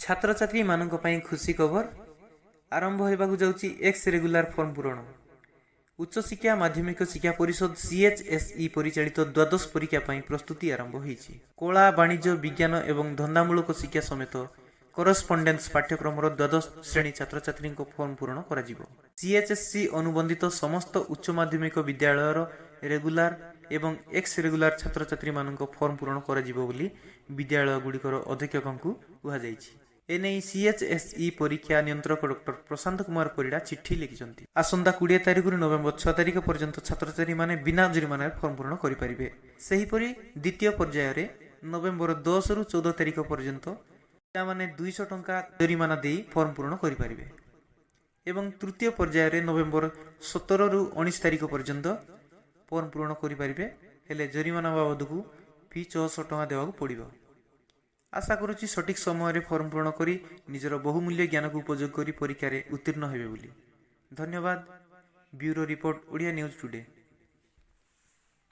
ଛାତ୍ରଛାତ୍ରୀମାନଙ୍କ ପାଇଁ ଖୁସି ଖବର। ଆରମ୍ଭ ହେବାକୁ ଯାଉଛି ଏକ୍ସ ରେଗୁଲାର ଫର୍ମ ପୂରଣ। ଉଚ୍ଚଶିକ୍ଷା ମାଧ୍ୟମିକ ଶିକ୍ଷା ପରିଷଦ, ସିଏଚ୍ଏସ୍ଇ ପରିଚାଳିତ ଦ୍ୱାଦଶ ପରୀକ୍ଷା ପାଇଁ ପ୍ରସ୍ତୁତି ଆରମ୍ଭ ହୋଇଛି। କଳା, ବାଣିଜ୍ୟ, ବିଜ୍ଞାନ ଏବଂ ଧନ୍ଦାମୂଳକ ଶିକ୍ଷା ସମେତ କରସ୍ପଣ୍ଡେନ୍ସ ପାଠ୍ୟକ୍ରମର ଦ୍ୱାଦଶ ଶ୍ରେଣୀ ଛାତ୍ରଛାତ୍ରୀଙ୍କ ଫର୍ମ ପୂରଣ କରାଯିବ। ସିଏଚ୍ଏସ୍ଇ ଅନୁବନ୍ଧିତ ସମସ୍ତ ଉଚ୍ଚ ମାଧ୍ୟମିକ ବିଦ୍ୟାଳୟର ରେଗୁଲାର ଏବଂ ଏକ୍ସ ରେଗୁଲାର ଛାତ୍ରଛାତ୍ରୀମାନଙ୍କ ଫର୍ମ ପୂରଣ କରାଯିବ ବୋଲି ବିଦ୍ୟାଳୟଗୁଡ଼ିକର ଅଧ୍ୟକ୍ଷକଙ୍କୁ କୁହାଯାଇଛି। ଏନେଇ ସିଏଚ୍ଏସ୍ଇ ପରୀକ୍ଷା ନିୟନ୍ତ୍ରକ ଡକ୍ଟର ପ୍ରଶାନ୍ତ କୁମାର ପରିଡ଼ା ଚିଠି ଲେଖିଛନ୍ତି। ଆସନ୍ତା 20 ତାରିଖରୁ ନଭେମ୍ବର 6 ତାରିଖ ପର୍ଯ୍ୟନ୍ତ ଛାତ୍ରଛାତ୍ରୀମାନେ ବିନା ଜରିମାନାରେ ଫର୍ମ ପୂରଣ କରିପାରିବେ। ସେହିପରି ଦ୍ୱିତୀୟ ପର୍ଯ୍ୟାୟରେ ନଭେମ୍ବର 10ରୁ 14 ତାରିଖ ପର୍ଯ୍ୟନ୍ତ ପିଲାମାନେ 200 ଟଙ୍କା ଜରିମାନା ଦେଇ ଫର୍ମ ପୂରଣ କରିପାରିବେ ଏବଂ ତୃତୀୟ ପର୍ଯ୍ୟାୟରେ ନଭେମ୍ବର 17ରୁ 19 ତାରିଖ ପର୍ଯ୍ୟନ୍ତ ଫର୍ମ ପୂରଣ କରିପାରିବେ, ହେଲେ ଜରିମାନା ବାବଦକୁ ଫି 600 ଟଙ୍କା ଦେବାକୁ ପଡ଼ିବ। ଆଶା କରୁଛି, ସଠିକ୍ ସମୟରେ ଫର୍ମ ପୂରଣ କରି ନିଜର ବହୁମୂଲ୍ୟ ଜ୍ଞାନକୁ ଉପଯୋଗ କରି ପରୀକ୍ଷାରେ ଉତ୍ତୀର୍ଣ୍ଣ ହେବେ ବୋଲି। ଧନ୍ୟବାଦ। Bureau report, Odia news today.